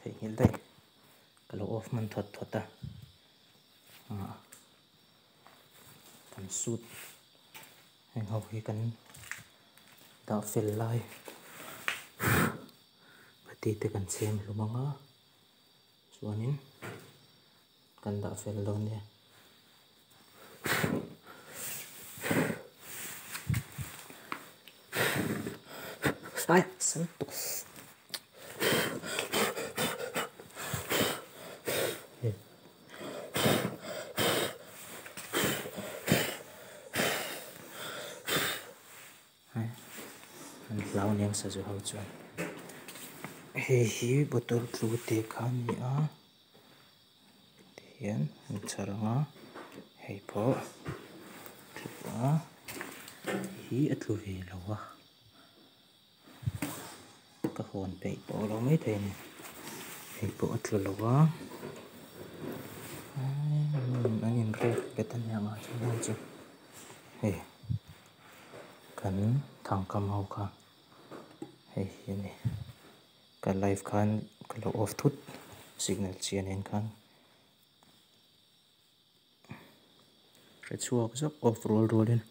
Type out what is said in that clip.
Theihnghilh daih ka lo off hman thawt thawt a ah kan suit heng ho hi kan dah fel lai bati te kan chhem hlum ang a chuanin kan dah fel dawn nia. Ai sam tuk. An hlau aniang sazu ho chuan hei hi bottle tlu te kha a ni a tihian an chhar ang a hei pawh tlu a hi a tlu ve lo a ka hawn peih tawh lo maithei a ni hei pawh a tlu lo a an inrek bet a nia ang chu chu hei kan thangkam ho kha hei hi a ni ka live khan ka lo off thut signal chhia nen khan hre chhuak zauh off rual rualin.